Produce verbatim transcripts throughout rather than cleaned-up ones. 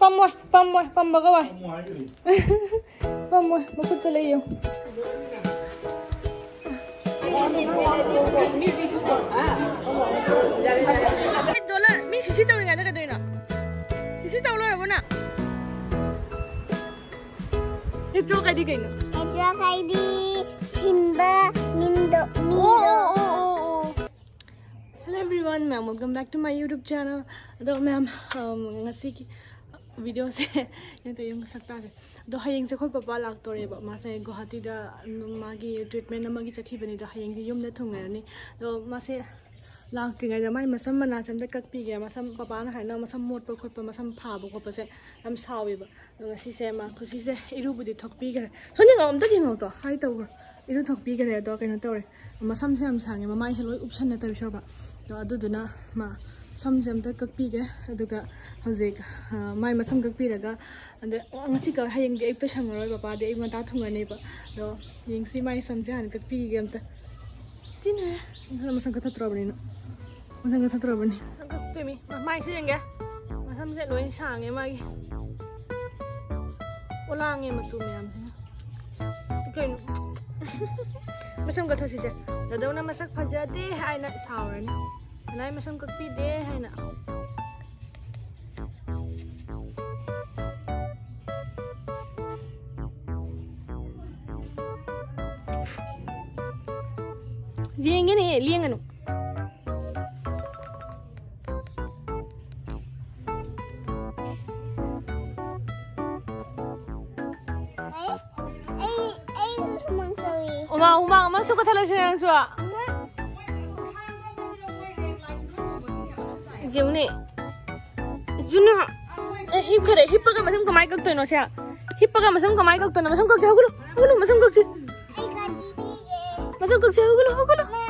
ꯄꯝꯃꯣꯏ, ꯄꯝꯃꯣꯏ, ꯄꯝꯕꯒ ꯋꯥꯏ꯫ ꯄꯝꯃꯣꯏ, ꯃꯈꯨꯠꯇ ꯂꯩꯌꯨ꯫ ꯗꯣꯂꯔ, ꯃꯤ ꯁꯤꯁꯤ ꯇꯧꯔꯤꯉꯩꯗ ꯀꯩꯗꯧꯔꯤꯅꯣ? ꯁꯤꯁꯤ ꯇꯧ ꯂꯣꯏꯔꯕꯣ ꯅꯪ? ꯍꯦꯗ꯭ꯔꯣꯛ ꯍꯥꯏꯗꯤ ꯀꯩꯅꯣ? ꯍꯦꯗ꯭ꯔꯣꯛ ꯍꯥꯏꯗꯤ ꯊꯤꯟꯕ ꯃꯤꯗꯣ, ꯃꯤꯗꯣ꯫ ꯑꯣ, ꯑꯣ, ꯑꯣ, ꯑꯣ꯫ Hello everyone, ma'am, welcome back to my YouTube channel. ꯑꯗꯣ ꯃꯦꯝ, ꯉꯁꯤꯒꯤ ꯚꯤꯗꯤꯑꯣꯁꯦ ꯅꯠꯇꯦ, ꯌꯨꯝ ꯁꯛꯇꯥꯁꯦ꯫ ꯑꯗꯣ ꯍꯌꯦꯡꯁꯦ ꯑꯩꯈꯣꯏ ꯄꯄꯥ ꯂꯥꯛꯇꯣꯔꯦꯕ꯫ ꯃꯥꯁꯦ ꯒꯨꯋꯥꯍꯥꯇꯤꯗ ꯃꯥꯒꯤ ꯇ꯭ꯔꯤꯠꯃꯦꯟ ꯑꯃꯒꯤ ꯆꯠꯈꯤꯕꯅꯤꯗꯣ, ꯍꯌꯦꯡꯗꯤ ꯌꯨꯝꯗ ꯊꯨꯡꯉꯔꯅꯤ꯫ ꯑꯗꯣ ꯃꯥꯁꯦ ꯂꯥꯛꯇ꯭ꯔꯤꯉꯩꯗ ꯃꯥꯏ ꯃꯁꯝ ꯃꯅꯥꯁꯦ ꯑꯝꯇ ꯀꯛꯄꯤꯒꯦ꯫ ꯃꯁꯝ, ꯄꯄꯥꯅ ꯍꯥꯏꯅ ꯃꯁꯝ ꯃꯣꯠꯄ ꯈꯣꯠꯄ, ꯃꯁꯝ ꯐꯥꯕ ꯈꯣꯠꯄꯁꯦ ꯌꯥꯝ ꯁꯥꯎꯋꯦꯕ꯫ ꯑꯗꯣ ꯉꯁꯤꯁꯦ ꯃꯥ ꯈꯨꯁꯤꯁꯦ ꯏꯔꯨꯕꯨꯗꯤ ꯊꯣꯛꯄꯤꯈ꯭ꯔꯦ꯫ ꯁꯣꯝ ꯌꯦꯡꯉꯣ, ꯑꯝꯇ ꯌꯦꯡꯉꯣ ꯇꯣ, ꯍꯥꯏ ꯇꯧꯈ꯭ꯔꯣ꯫ ꯏꯔꯨ ꯊꯣꯛꯄꯤꯈ꯭ꯔꯦ꯫ ꯑꯗꯣ ꯀꯩꯅꯣ ꯇꯧꯔꯦ, ꯃꯁꯝꯁꯦ ꯌꯥꯝ ꯁꯥꯡꯉꯦ, ꯃꯃꯥꯏꯁꯦ ꯂꯣꯏ ꯎꯞꯁꯟꯅ ꯇꯧꯔꯤꯁꯦ ꯎꯔꯕ? ꯑꯗꯣ ꯑꯗꯨꯗꯨꯅ ꯃꯥ ꯁꯝꯁꯦ ꯑꯝꯇ ꯀꯛꯄꯤꯒꯦ꯫ ꯑꯗꯨꯒ ꯍꯧꯖꯤꯛ, ꯑ, ꯃꯥꯏ ꯃꯁꯝ ꯀꯛꯄꯤꯔꯒ, ꯑꯗ ꯉꯁꯤ ꯀꯛ-, ꯍꯌꯦꯡꯗꯤ ꯑꯌꯨꯛꯇ ꯁꯪꯉꯔꯣꯏ, ꯄꯄꯥꯗꯤ ꯑꯌꯨꯛ ꯉꯟꯇꯥ ꯊꯨꯡꯉꯅꯦꯕ꯫ ꯑꯗꯣ ꯌꯦꯡꯁꯤ, ꯃꯥꯏ ꯁꯝꯁꯦ ꯍꯥꯟꯅ ꯀꯛꯄꯤꯒꯦ ꯑꯝꯇ꯫ ꯊꯤꯅ ꯃꯁꯝ ꯀꯛꯊꯠꯇ꯭ꯔꯕꯅꯤꯅ꯫ ꯃꯁꯝ ꯀꯛꯊꯠꯇ꯭ꯔꯕꯅꯤ꯫ ꯃꯁꯝ ꯀꯛꯇꯣꯏꯃꯤ꯫ ꯃ-, ꯃꯥꯏꯁꯦ ꯌꯦꯡꯒꯦ꯫ ꯃꯁꯝꯁꯦ ꯂꯣꯏ ꯁꯥꯡꯉꯦ ꯃꯥꯒꯤ꯫ ꯑꯣꯂꯥꯡꯉꯦ ꯃꯇꯨ ꯃꯌꯥꯝꯁꯤꯅ꯫ ꯀꯩꯅꯣ? ꯃꯁꯝ ꯀꯛꯊꯠꯁꯤꯁꯦ꯫ ꯗꯥꯗꯧꯅ ꯃꯁꯛ ꯐꯖꯗꯦ ꯍꯥꯏꯅ ꯁꯥꯎꯔꯅꯤ꯫ ꯁꯅꯥꯏ ꯃꯁꯝ ꯀꯛꯄꯤꯗꯦ ꯍꯥꯏꯅ꯫ ꯌꯦꯡꯒꯦꯅꯦ, ꯂꯦꯡꯒꯅꯨ꯫ ꯑꯩ, ꯑꯩ, ꯑꯩꯁꯨ ꯁꯨꯃꯥꯡ ꯆꯠꯂꯤ꯫ ꯍꯨꯃꯥꯡ, ꯍꯨꯃꯥꯡ ꯑꯃꯁꯨ ꯀꯣꯊꯜꯂꯁꯤꯔ ꯅꯪꯁꯨ? ꯌꯦꯡꯉꯨꯅꯦ꯫ ꯖꯨꯅ꯫ ꯑꯦ, ꯍꯤꯞꯈꯔꯦ꯫ ꯍꯤꯞꯄꯒ ꯃꯁꯝ ꯀꯃꯥꯏ ꯀꯛꯇꯣꯏꯅꯣ ꯁꯦ? ꯍꯤꯞꯄꯒ ꯃꯁꯝ ꯀꯃꯥꯏ ꯀꯛꯇꯣꯏꯅꯣ? ꯃꯁꯝ ꯀꯛꯁꯦ, ꯍꯧꯒꯠꯂꯨ꯫ ꯍꯧꯒꯠꯂꯨ, ꯃꯁꯝ ꯀꯛꯁꯦ꯫ ꯑꯩ ꯒꯥꯔꯤ ꯄꯤꯒꯦ꯫ ꯃꯁꯝ ꯀꯛꯁꯦ, ꯍꯧꯒꯠꯂꯨ, ꯍꯧꯒꯠꯂꯨ꯫ ꯅ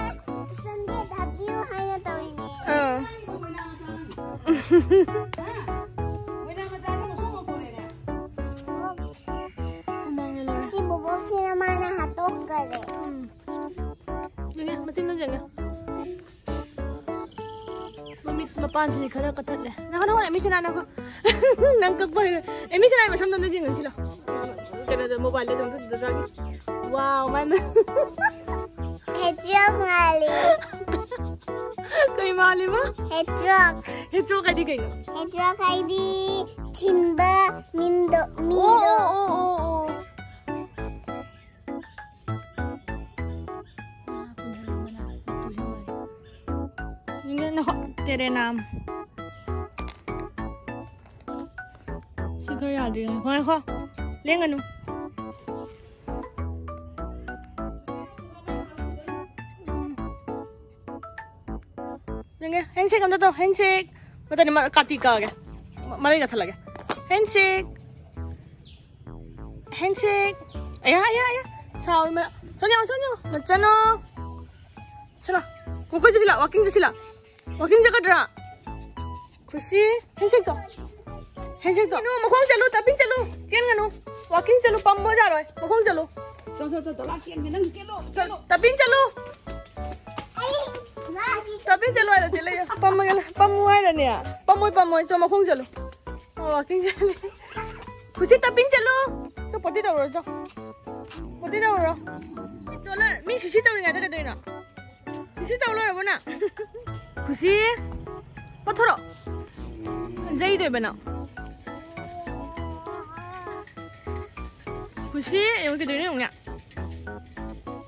ꯁꯟꯗꯦ ꯊꯥꯕꯤꯌꯨ ꯍꯥꯏꯅ ꯇꯧꯔꯤꯅꯦ꯫ ꯑꯥ꯫ ꯍꯨꯃꯥꯡꯅ ꯂꯣꯏꯔꯦ꯫ ꯁꯤ ꯕꯣꯕꯣꯛꯁꯤꯅ ꯃꯥꯅ ꯍꯥꯠꯇꯣꯛꯈꯔꯦ꯫ ꯎꯝ꯫ ꯌꯦꯡꯉꯦ, ꯃꯆꯤꯟꯗꯣ ꯌꯦꯡꯉꯦ꯫ ꯃꯃꯤꯠ, ꯃ-, ꯄꯥꯟꯁꯤꯗꯤ ꯈꯔ ꯀꯛꯊꯠꯂꯦ꯫ ꯅꯪ ꯅꯪ ꯑꯦꯃꯤꯁꯟ ꯅꯪ ꯅꯪ ꯀꯛꯄ ꯍꯩꯔꯣꯏ꯫ ꯑꯦꯃꯤꯁꯟ ꯃꯁꯝꯗꯣ ꯑꯝꯇ ꯌꯦꯡꯍꯟꯁꯤꯂꯣ꯫ ꯀꯩꯅꯣꯗ ꯃꯣꯕꯥꯏꯜꯗ ꯑꯗꯨꯝ ꯊꯨꯗ ꯆꯥꯒꯦ꯫ ꯋꯥꯎ ꯃꯥꯏ ꯃꯥꯏ꯫ ꯍꯦꯗ꯭ꯔꯣꯛ ꯃꯥꯜꯂꯤ꯫ ꯀꯩ ꯃꯥꯜꯂꯤꯕ? ꯍꯦꯗ꯭ꯔꯣꯛ꯫ ꯍꯦꯗ꯭ꯔꯣꯛ ꯍꯥꯏꯗꯤ ꯀꯩꯅꯣ? ꯍꯦꯗ꯭ꯔꯣꯛ ꯍꯥꯏꯗꯤ ꯊꯤꯟꯕ ꯃꯤꯗꯣ꯫ ꯑꯣ, ꯃꯤꯗꯣ꯫ ꯑꯣ, ꯑꯣ, ꯑꯣ, ꯑꯣ꯫ ꯇꯦꯔꯦꯅꯥꯝ꯫ ꯁꯤ ꯈꯔ ꯌꯥꯗ꯭ꯔꯤ꯫ ꯉꯥꯏꯈꯣ, ꯉꯥꯏꯈꯣ꯫ ꯂꯦꯡꯒꯅꯨ꯫ ꯂꯦꯡꯒꯦ꯫ ꯍꯦꯟꯁꯦꯛ ꯑꯝꯇ ꯇꯧ꯫ ꯍꯦꯟꯁꯦꯛ꯫ ꯃꯇꯅꯤ ꯃ-, ꯀꯥꯇꯤ ꯀꯛꯑꯒꯦ꯫ ꯃ-, ꯃꯔꯩ ꯀꯛꯊꯠꯂꯒꯦ꯫ ꯍꯦꯟꯁꯦꯛ꯫ ꯍꯦꯟꯁꯦꯛ꯫ ꯑꯌꯥ, ꯑꯌꯥ, ꯑꯌꯥ꯫ ꯁꯥꯎ ꯏꯃꯥ꯫ ꯁꯣꯅꯤꯌꯥ, ꯁꯣꯅꯤꯌꯥ꯫ ꯅꯆꯅꯣ꯫ ꯁꯤꯂꯥ꯫ ꯃꯈꯣꯏ ꯆꯠꯁꯤꯂꯥ꯫ ꯋꯥꯀꯤꯡ ꯆꯠꯁꯤꯂꯥ꯫ ꯋꯥꯀꯤꯡ ꯆꯠꯀꯗ꯭ꯔꯥ? ꯈꯨꯁꯤ꯫ ꯍꯦꯟꯁꯦꯛꯇꯣ꯫ ꯍꯦꯟꯁꯦꯛꯇꯣ꯫ ꯀꯩꯅꯣ, ꯃꯈꯣꯡ ꯆꯠꯂꯨ, ꯇꯞꯄꯤꯡ ꯆꯠꯂꯨ꯫ ꯆꯦꯟꯒꯅꯨ꯫ ꯋꯥꯀꯤꯡ ꯆꯠꯂꯨ, ꯄꯝꯕ ꯌꯥꯔꯣꯏ꯫ ꯃꯈꯣꯡ ꯆꯠꯂꯨ꯫ ꯆꯣ, ꯆꯣ, ꯆꯣ, ꯆꯣ, ꯂꯥꯛ ꯆꯦꯟꯒꯦ, ꯅꯪ ꯆꯦꯜꯂꯣ, ꯆꯦꯜꯂꯣ꯫ ꯇꯞꯄꯤꯡ ꯆꯠꯂꯨ꯫ ꯇꯞꯄꯤꯡ ꯆꯠꯂꯨ ꯍꯥꯏꯔ ꯆꯦꯜꯂꯛꯏ꯫ ꯄꯝꯃꯒꯦ, ꯄꯝꯃꯨ ꯍꯥꯏꯔꯅꯦ꯫ ꯄꯝꯃꯣꯏ, ꯄꯝꯃꯣꯏ, ꯆꯣ, ꯃꯈꯣꯡ ꯆꯠꯂꯨ꯫ ꯑꯣ, ꯋꯥꯀꯤꯡ ꯆꯠꯂꯤ꯫ ꯈꯨꯁꯤ, ꯇꯞꯄꯤꯡ ꯆꯠꯂꯨ꯫ ꯆꯣ, ꯄꯣꯇꯤ ꯇꯧꯔꯨꯔꯣ, ꯆꯣ꯫ ꯄꯣꯇꯤ ꯇꯧꯔꯨꯔꯣ꯫ ꯗꯣꯂꯔ, ꯃꯤ ꯁꯤꯁꯤ ꯇꯧꯔꯤꯉꯩꯗ ꯀꯩꯗꯧꯔꯤꯅꯣ? ꯁꯤꯁꯤ ꯇꯧ ꯂꯣꯏꯔꯕꯣ ꯅꯪ? ꯈꯨꯁꯤ, ꯄꯠꯊꯣꯔꯛꯑꯣ꯫ ꯌꯩꯗꯣꯏꯕ ꯅꯪ꯫ ꯈꯨꯁꯤ, ꯌꯦꯡꯉꯨ ꯀꯩꯗꯧꯔꯤꯅꯣ ꯌꯦꯡꯉꯨꯅꯦ꯫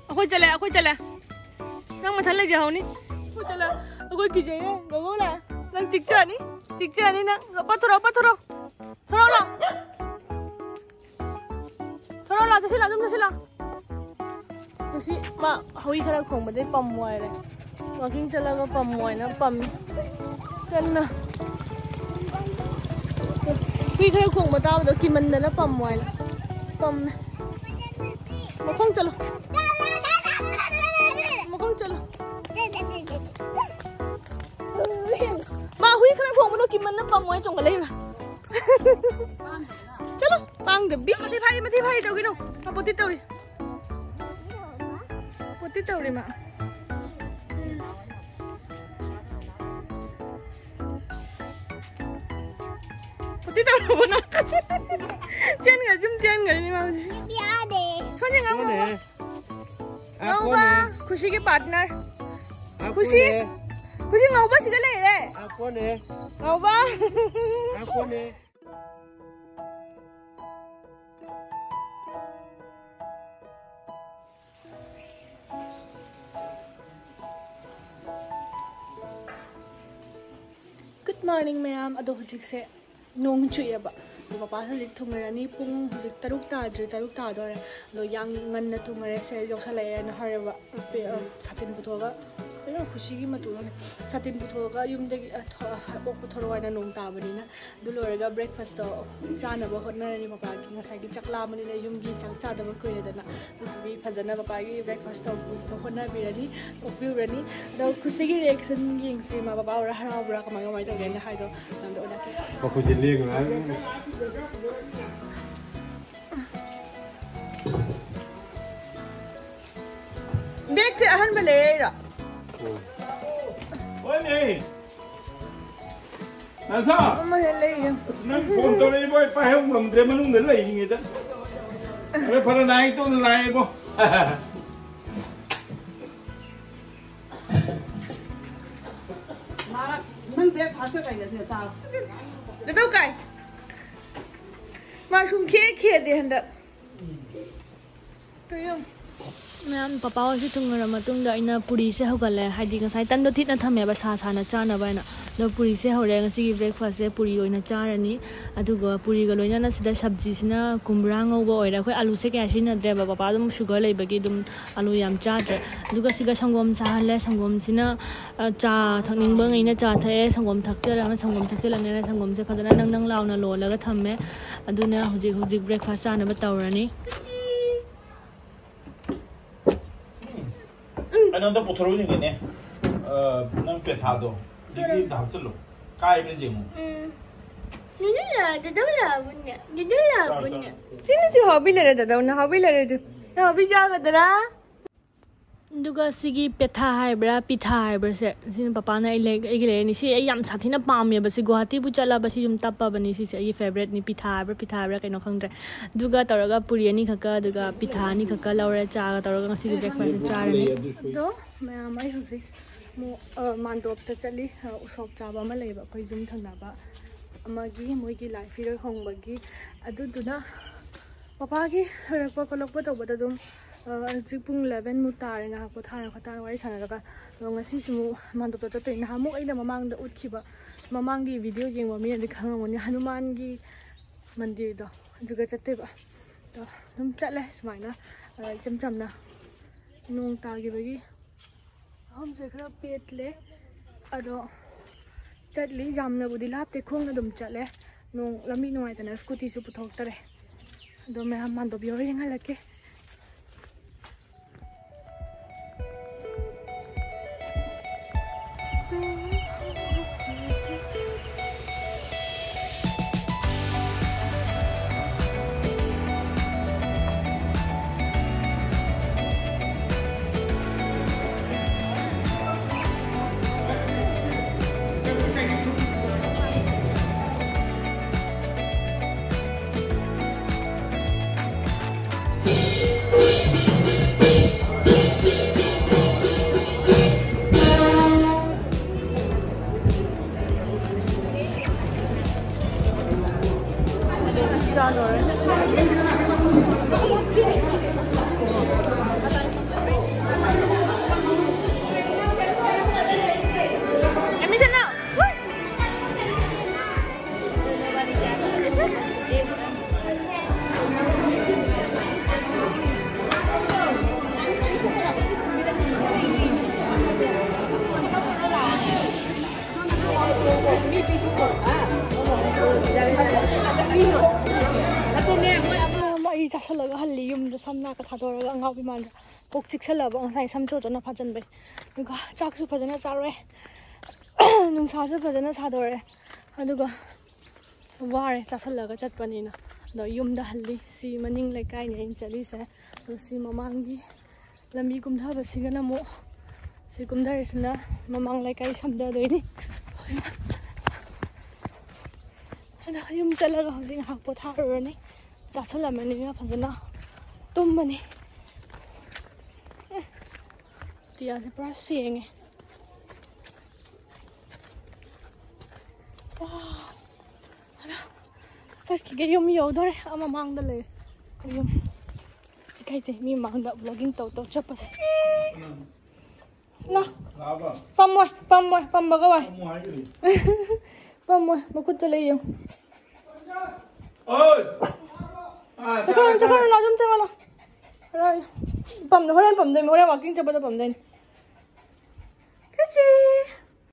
ꯑꯩꯈꯣꯏ ꯆꯠꯂꯦ, ꯑꯩꯈꯣꯏ ꯆꯠꯂꯦ꯫ ꯅꯪ ꯃꯊꯟ ꯂꯩꯖꯍꯧꯅꯤ꯫ ꯑꯩꯈꯣꯏ ꯆꯠꯂꯦ, ꯑꯩꯈꯣꯏ ꯀꯤꯖꯩꯌꯦ꯫ ꯉꯧꯉꯧ ꯂꯥꯛꯑꯦ꯫ ꯅꯪ ꯆꯤꯛꯆꯅꯤ, ꯆꯤꯛꯆꯅꯤ ꯅꯪ꯫ ꯄꯠꯊꯣꯔꯛꯑꯣ, ꯄꯠꯊꯣꯔꯛꯑꯣ꯫ ꯊꯣꯔꯛꯑꯣ ꯂꯥꯎ꯫ ꯊꯣꯔꯛꯑꯣ ꯂꯥꯎ, ꯆꯠꯁꯤꯜꯂꯣ, ꯑꯗꯨꯝ ꯆꯠꯁꯤꯜꯂꯣ꯫ ꯉꯁꯤ ꯃꯥ ꯍꯨꯏ ꯈꯔ ꯈꯣꯡꯕꯗꯩ ꯄꯝꯃꯣ ꯍꯥꯏꯔꯦ꯫ ꯋꯥꯀꯤꯡ ꯆꯠꯂꯒ ꯄꯝꯃꯣ ꯍꯥꯏꯅ ꯄꯝꯃꯤ꯫ ꯀꯟꯅ꯫ ꯍꯨꯏ ꯈꯔ ꯈꯣꯡꯕ ꯇꯥꯕꯗꯣ ꯀꯤꯃꯟꯗꯅ ꯄꯝꯃꯣ ꯍꯥꯏꯅ ꯄꯝꯃꯦ꯫ ꯃꯈꯣꯡ ꯆꯠꯂꯨ꯫ ꯃꯈꯣꯡ ꯆꯠꯂꯨ꯫ ꯃꯥ ꯍꯨꯏ ꯈꯔ ꯈꯣꯡꯕꯗꯣ ꯀꯤꯃꯟꯅ ꯄꯝꯃꯣ ꯍꯥꯏ ꯆꯣꯡꯈꯠꯂꯛꯏꯕ꯫ ꯆꯠꯂꯣ, ꯄꯥꯡꯗꯕꯤ꯫ ꯃꯊꯤ ꯐꯥꯏ, ꯃꯊꯤ ꯐꯥꯏ ꯇꯧꯒꯤꯅꯣ꯫ ꯃꯄꯣꯠꯇꯤ ꯇꯧꯔꯤ꯫ ꯃꯄꯣꯠꯇꯤ ꯇꯧꯔꯤ ꯃꯥ꯫ ꯁꯤ ꯇꯧꯔꯕꯣ ꯅꯪ? ꯆꯦꯟꯈ꯭ꯔꯦ, ꯑꯗꯨꯝ ꯆꯦꯟꯈ꯭ꯔꯦꯅꯦ ꯃꯥ ꯍꯧꯖꯤꯛ꯫ ꯌꯥꯗꯦ꯫ ꯁꯣꯝꯁꯦ ꯉꯥꯎꯕ꯫ ꯀꯣꯟꯅꯦ꯫ ꯉꯥꯎꯕ꯫ ꯀꯣꯟꯅꯦ꯫ ꯈꯨꯁꯤꯒꯤ partner꯫ ꯈꯨꯁꯤ꯫ ꯀꯣꯟꯅꯦ꯫ ꯈꯨꯁꯤ ꯉꯥꯎꯕ ꯁꯤꯗ ꯂꯩꯔꯦ꯫ ꯀꯣꯟꯅꯦ꯫ ꯉꯥꯎꯕ꯫ ꯀꯣꯟꯅꯦ꯫ Good morning ꯃꯌꯥꯝ꯫ ꯑꯗꯣ ꯍꯧꯖꯤꯛꯁꯦ ꯅꯣꯡ ꯆꯨꯏꯌꯦꯕ꯫ ꯑꯗꯣ ꯄꯄꯥꯁꯨ ꯍꯧꯖꯤꯛ ꯊꯨꯡꯉꯔꯅꯤ꯫ ꯄꯨꯡ ꯍꯧꯖꯤꯛ ꯇꯔꯨꯛ ꯇꯥꯗ꯭ꯔꯤ, ꯇꯔꯨꯛ ꯇꯥꯗꯣꯔꯦ꯫ ꯑꯗꯣ ꯌꯥꯝ ꯉꯟꯅ ꯊꯨꯡꯉꯔꯦ꯫ ꯁꯦ ꯌꯧꯁꯜꯂꯛꯑꯦꯅ ꯍꯥꯏꯔꯦꯕ꯫ ꯄꯦ-, ꯑ, ꯁꯥꯇꯤꯟ ꯄꯨꯊꯣꯛꯑꯒ꯫ ꯀꯩꯅꯣ ꯈꯨꯁꯤꯒꯤ ꯃꯇꯨ ꯂꯣꯏꯅ꯫ ꯁꯥꯇꯤꯟ ꯄꯨꯊꯣꯛꯑꯒ ꯌꯨꯝꯗꯒꯤ, ꯑ, ꯊꯣ-, ꯑ, ꯀꯣꯛ ꯄꯨꯊꯣꯔꯛꯑꯣ ꯍꯥꯏꯅ ꯅꯣꯡ ꯇꯥꯕꯅꯤꯅ꯫ ꯑꯗꯨ ꯂꯣꯏꯔꯒ breakfast ꯇꯣ ꯆꯥꯅꯕ ꯍꯣꯠꯅꯔꯅꯤ꯫ ꯄꯄꯥꯒꯤ ꯉꯁꯥꯏꯒꯤ ꯆꯥꯛ ꯂꯥꯝꯕꯅꯤꯅ ꯌꯨꯝꯒꯤ ꯆꯥꯛ ꯆꯥꯗꯕ ꯀꯨꯏꯔꯦꯗꯅ꯫ ꯑꯗꯨꯗꯨꯒꯤ ꯐꯖꯅ ꯄꯄꯥꯒꯤ breakfast ꯇꯧꯕ ꯍꯣꯠꯅꯕꯤꯔꯅꯤ, ꯑꯣꯛꯄꯤꯔꯨꯔꯅꯤ꯫ ꯑꯗꯣ ꯈꯨꯁꯤꯒꯤ reaction ꯌꯦꯡꯁꯤ꯫ ꯃꯥ ꯄꯄꯥ ꯎꯔ ꯍꯔꯥꯎꯕ꯭ꯔꯥ, ꯀꯃꯥꯏ ꯀꯃꯥꯏ ꯇꯧꯒꯦꯅ ꯍꯥꯏꯗꯣ ꯃꯌꯥꯝꯗ ꯎꯠꯂꯛꯀꯦ꯫ ꯃꯈꯨꯠꯁꯦ ꯂꯦꯡꯉꯨ ꯍꯥꯏꯕ꯫ Bag ꯁꯦ ꯑꯍꯟꯕ ꯂꯩꯔꯛꯏꯔꯣ? ꯍꯣꯏꯅꯦ꯫ ꯅꯁꯥ! ꯑꯃ ꯍꯦꯛ ꯂꯩꯌꯦ꯫ ꯑꯁ, ꯅꯪ phone ꯇꯧꯔꯛꯏꯕꯣ? ꯑꯩ ꯄꯥꯏꯍꯧ ꯉꯝꯗ꯭ꯔꯦ, ꯃꯅꯨꯡꯗ ꯂꯩꯔꯤꯉꯩꯗ꯫ ꯐꯔꯦ, ꯐꯔꯦ, ꯂꯥꯛꯑꯦ, ꯇꯧꯅ ꯂꯥꯛꯑꯦꯕꯣ꯫ ꯅꯪ breakfast ꯀꯩꯗ ꯁꯤꯗ ꯆꯥꯔꯣ꯫ ꯗꯗꯧ ꯀꯥꯏ꯫ ꯃꯥ ꯁꯨꯝ ꯈꯦ ꯈꯦꯗꯦ ꯍꯟꯗꯛ꯫ ꯃꯌꯥꯝ, ꯄꯄꯥ ꯍꯣꯏꯁꯨ ꯊꯨꯡꯉꯔ ꯃꯇꯨꯡꯗ ꯑꯩꯅ ꯄꯨꯔꯤꯁꯦ ꯍꯧꯒꯠꯂꯦ꯫ ꯍꯥꯏꯗꯤ ꯉꯁꯥꯏ ꯇꯟꯗꯣ ꯊꯤꯠꯅ ꯊꯝꯃꯦꯕ, ꯁꯥ ꯁꯥꯅ ꯆꯥꯅꯕ ꯍꯥꯏꯅ꯫ ꯑꯗꯣ ꯄꯨꯔꯤꯁꯦ ꯍꯧꯔꯦ꯫ ꯉꯁꯤꯒꯤ breakfast ꯁꯦ ꯄꯨꯔꯤ ꯑꯣꯏꯅ ꯆꯥꯔꯅꯤ꯫ ꯑꯗꯨꯒ ꯄꯨꯔꯤꯒ ꯂꯣꯏꯅꯅ ꯁꯤꯗ ꯁꯕꯖꯤꯁꯤꯅ ꯀꯨꯝꯕ꯭ꯔꯥ ꯉꯧꯕ ꯑꯣꯏꯔꯦ꯫ ꯑꯩꯈꯣꯏ ꯑꯂꯨꯁꯦ ꯀꯌꯥ ꯁꯤꯖꯤꯟꯅꯗ꯭ꯔꯦꯕ, ꯄꯄꯥ ꯑꯗꯨꯝ sugar ꯂꯩꯕꯒꯤ ꯑꯗꯨꯝ ꯑꯂꯨ ꯌꯥꯝ ꯆꯥꯗ꯭ꯔꯦ꯫ ꯑꯗꯨꯒ ꯁꯤꯒ ꯁꯪꯒꯣꯝ ꯁꯥꯍꯜꯂꯦ꯫ ꯁꯪꯒꯣꯝꯁꯤꯅ, ꯑ, ꯆꯥ ꯊꯛꯅꯤꯡꯕꯉꯩꯅ ꯆꯥ ꯊꯛꯑꯦ꯫ ꯁꯪꯒꯣꯝ ꯊꯛꯆꯔꯒꯅ ꯁꯪꯒꯣꯝ ꯊꯛꯆꯜꯂꯅꯤ꯫ ꯁꯪꯒꯣꯝꯁꯦ ꯐꯖꯅ ꯅꯪ ꯅꯪ ꯂꯥꯎꯅ ꯂꯣꯜꯂꯒ ꯊꯝꯃꯦ꯫ ꯑꯗꯨꯅ ꯍꯧꯖꯤꯛ, ꯍꯧꯖꯤꯛ breakfast ꯆꯥꯅꯕ ꯇꯧꯔꯅꯤ꯫ ꯑꯩꯅ ꯑꯝꯇ ꯄꯨꯊꯣꯔꯛꯎ ꯌꯦꯡꯒꯦꯅꯦ꯫ ꯑ, ꯅꯪ ꯄꯦꯊꯥꯗꯣ ꯗꯤꯒ꯭ꯔꯤ ꯑꯝꯇ ꯍꯥꯞꯆꯤꯜꯂꯨ꯫ ꯀꯥꯏꯕ꯭ꯔꯥ ꯌꯦꯡꯉꯨ꯫ ꯎꯝ꯫ ꯅꯨꯅꯨ ꯂꯥꯛꯑꯣ, ꯗꯗꯧ ꯂꯥꯛꯑꯣ, ꯄꯨꯟꯅ꯫ ꯗꯗꯧ ꯂꯥꯛꯑꯣ, ꯆꯥꯔꯣ, ꯄꯨꯟꯅ꯫ ꯆꯥꯔꯣ꯫ ꯁꯤꯅꯗꯤ ꯍꯥꯎꯕꯤ ꯂꯩꯔꯦ, ꯗꯗꯧꯅ ꯍꯥꯎꯕꯤ ꯂꯩꯔꯦ ꯑꯗꯨ꯫ ꯅꯪ ꯍꯥꯎꯕꯤ ꯆꯥꯒꯗ꯭ꯔꯥ? ꯑꯗꯨꯒ ꯁꯤꯒꯤ ꯄꯦꯊꯥ ꯍꯥꯏꯕ꯭ꯔꯥ, ꯄꯤꯊꯥ ꯍꯥꯏꯕ꯭ꯔꯥ, ꯁꯦ, ꯁꯤꯅ ꯄꯄꯥꯅ ꯑꯩ ꯂꯩ-, ꯑꯩꯒꯤ ꯂꯩꯔꯅꯤ꯫ ꯁꯤ ꯑꯩ ꯌꯥꯝ ꯁꯥꯊꯤꯅ ꯄꯥꯝꯃꯦꯕ꯫ ꯁꯤ ꯒꯨꯋꯥꯍꯥꯇꯤꯕꯨ ꯆꯠꯂꯕ ꯁꯤ ꯑꯗꯨꯝ ꯇꯞꯄꯕꯅꯤ꯫ ꯁꯤꯁꯦ ꯑꯩꯒꯤ favouriteꯅꯤ꯫ ꯄꯤꯊꯥ ꯍꯥꯏꯕ꯭ꯔꯥ, ꯄꯤꯊꯥ ꯍꯥꯏꯕ꯭ꯔꯥ, ꯀꯩꯅꯣ ꯈꯪꯗ꯭ꯔꯦ꯫ ꯑꯗꯨꯒ ꯇꯧꯔꯒ ꯄꯨꯔꯤ ꯑꯅꯤꯈꯛꯀ, ꯑꯗꯨꯒ ꯄꯤꯊꯥ ꯑꯅꯤꯈꯛꯀ ꯂꯧꯔꯦ꯫ ꯆꯥꯒ ꯇꯧꯔꯒ ꯉꯁꯤꯒꯤ breakfast ꯆꯥꯔꯅꯤ꯫ ꯑꯗꯣ ꯃꯌꯥꯝ, ꯑꯩ ꯍꯧꯖꯤꯛ ꯑꯃꯨꯛ, ꯑ, ꯃꯥꯟꯗꯣꯞꯇ ꯆꯠꯂꯤ꯫ ꯑ, ꯎꯁꯣꯞ ꯆꯥꯕ ꯑꯃ ꯂꯩꯕ ꯑꯩꯈꯣꯏ ꯌꯨꯝ ꯊꯪꯅꯕ ꯑꯃꯒꯤ, ꯃꯣꯏꯒꯤ ꯂꯥꯏ ꯐꯤꯔꯣꯏ ꯍꯣꯡꯕꯒꯤ꯫ ꯑꯗꯨꯗꯨꯅ ꯄꯄꯥꯒꯤ ꯂꯣꯏꯔꯛꯄ ꯈꯣꯠꯂꯛꯄ ꯇꯧꯕꯗ ꯑꯗꯨꯝ, ꯑ, ꯍꯧꯖꯤꯛ ꯄꯨꯡ eleven ꯃꯨꯛ ꯇꯥꯔꯦ꯫ ꯉꯥꯏꯍꯥꯛ ꯄꯣꯊꯥꯔ ꯈꯣꯠꯊꯥꯔ ꯋꯥꯔꯤ ꯁꯥꯟꯅꯔꯒ꯫ ꯑꯗꯣ ꯉꯁꯤꯁꯨ ꯑꯃꯨꯛ ꯃꯥꯟꯗꯣꯞꯇ ꯆꯠꯇꯣꯏꯅꯦ꯫ ꯅꯍꯥꯟꯃꯨꯛ ꯑꯩꯅ ꯃꯃꯥꯡꯗ ꯎꯠꯈꯤꯕ, ꯃꯃꯥꯡꯒꯤ video ꯌꯦꯡꯕ ꯃꯤꯅꯗꯤ ꯈꯪꯉꯝꯒꯅꯤ, ꯍꯅꯨꯃꯥꯟꯒꯤ ꯃꯟꯗꯤꯔꯗꯣ, ꯑꯗꯨꯒ ꯆꯠꯇꯣꯏꯕ꯫ ꯑꯗꯣ ꯑꯗꯨꯝ ꯆꯠꯂꯦ ꯁꯨꯃꯥꯏꯅ, ꯑ, ꯏꯆꯝ ꯆꯝꯅ꯫ ꯅꯣꯡ ꯇꯥꯈꯤꯕꯒꯤ ꯃꯐꯝꯁꯦ ꯈꯔ ꯄꯦꯠꯂꯦ꯫ ꯑꯗꯣ ꯆꯠꯂꯤ, ꯌꯥꯝꯅꯕꯨꯗꯤ ꯂꯥꯞꯇꯦ, ꯈꯣꯡꯅ ꯑꯗꯨꯝ ꯆꯠꯂꯦ꯫ ꯅꯣꯡ, ꯂꯝꯕꯤ ꯅꯨꯡꯉꯥꯏꯇꯅ scootyꯁꯨ ꯄꯨꯊꯣꯛꯇꯔꯦ꯫ ꯑꯗꯣ ꯃꯌꯥꯝ ꯃꯥꯟꯗꯣꯞ ꯌꯧꯔ ꯌꯦꯡꯍꯜꯂꯛꯀꯦ꯫ ꯑꯩ ꯆꯥꯁꯜꯂꯒ ꯍꯜꯂꯤ ꯌꯨꯝꯗ, ꯁꯝ ꯅꯥꯀ ꯊꯥꯗꯣꯔꯒ ꯑꯉꯥꯎꯕꯤ ꯃꯥꯟꯗ꯫ ꯀꯣꯛ ꯆꯤꯛꯁꯜꯂꯕ ꯉꯁꯥꯏ ꯁꯝ ꯆꯣꯠ ꯆꯣꯠꯅ ꯐꯥꯖꯟꯕꯩ꯫ ꯑꯗꯨꯒ ꯆꯥꯛꯁꯨ ꯐꯖꯅ ꯆꯥꯔꯣꯏ, ꯅꯨꯡꯁꯥꯁꯨ ꯐꯖꯅ ꯁꯥꯗꯣꯔꯦ꯫ ꯑꯗꯨꯒ ꯋꯥꯔꯦ ꯆꯥꯁꯜꯂꯒ ꯆꯠꯄꯅꯤꯅ꯫ ꯑꯗꯣ ꯌꯨꯝꯗ ꯍꯜꯂꯤ꯫ ꯁꯤ ꯃꯅꯤꯡ ꯂꯩꯀꯥꯏꯅꯤ ꯑꯩꯅ ꯆꯠꯂꯤꯁꯦ꯫ ꯑꯗꯣ ꯁꯤ ꯃꯃꯥꯡꯒꯤ ꯂꯝꯕꯤ ꯀꯨꯝꯊꯕꯁꯤꯒꯅ ꯑꯃꯨꯛ, ꯁꯤ ꯀꯨꯝꯊꯔꯤꯁꯤꯅ ꯃꯃꯥꯡ ꯂꯩꯀꯥꯏ ꯁꯝꯊꯗꯣꯏꯅꯤ꯫ ꯑꯗꯣ ꯌꯨꯝ ꯆꯠꯂꯒ ꯍꯧꯖꯤꯛ ꯉꯥꯏꯍꯥꯛ ꯄꯣꯊꯥꯔꯨꯔꯅꯤ꯫ ꯆꯥꯁꯜꯂꯝꯃꯅꯤꯅ ꯐꯖꯅ ꯇꯨꯝꯃꯅꯤ꯫ ꯑꯦ, ꯇꯤꯌꯥꯁꯦ ꯄꯨꯔꯥ ꯁꯦꯡꯉꯦ꯫ ꯋꯥ, ꯑꯗꯣ ꯆꯠꯈꯤꯒꯦ꯫ ꯌꯨꯝ ꯌꯧꯗꯣꯔꯦ꯫ ꯑꯥ ꯃꯃꯥꯡꯗ ꯂꯩ ꯑꯩꯈꯣꯏ ꯌꯨꯝ꯫ ꯏꯀꯥꯏꯖꯩ ꯃꯤ ꯃꯃꯥꯡꯗ vlogging ꯇꯧ ꯇꯧ ꯆꯠꯄꯁꯦ꯫ ꯂꯥ꯫ ꯂꯥꯛꯑꯕ? ꯄꯝꯃꯣꯏ, ꯄꯝꯃꯣꯏ, ꯄꯝꯕꯒ ꯋꯥꯏ꯫ ꯄꯝꯃꯣ ꯍꯥꯏꯗꯨꯗꯤ꯫ ꯄꯝꯃꯣꯏ, ꯃꯈꯨꯠꯇ ꯂꯩ ꯌꯦꯡꯉꯨ꯫ ꯑꯣꯏ! ꯑꯥ, ꯆꯠꯈ꯭ꯔꯣ, ꯆꯠꯈ꯭ꯔꯣ, ꯆꯠꯈ꯭ꯔꯣ, ꯆꯠꯈ꯭ꯔꯣ꯫ ꯂꯥ, ꯑꯗꯨꯝ ꯆꯪꯉꯣ, ꯂꯥ꯫ ꯍꯣꯔꯦꯟ ꯄꯝꯗ-, ꯍꯣꯔꯦꯟ ꯄꯝꯗꯣꯏꯅꯤ, ꯍꯣꯔꯦꯟ walking ꯆꯠꯄꯗ ꯄꯝꯗꯣꯏꯅꯤ꯫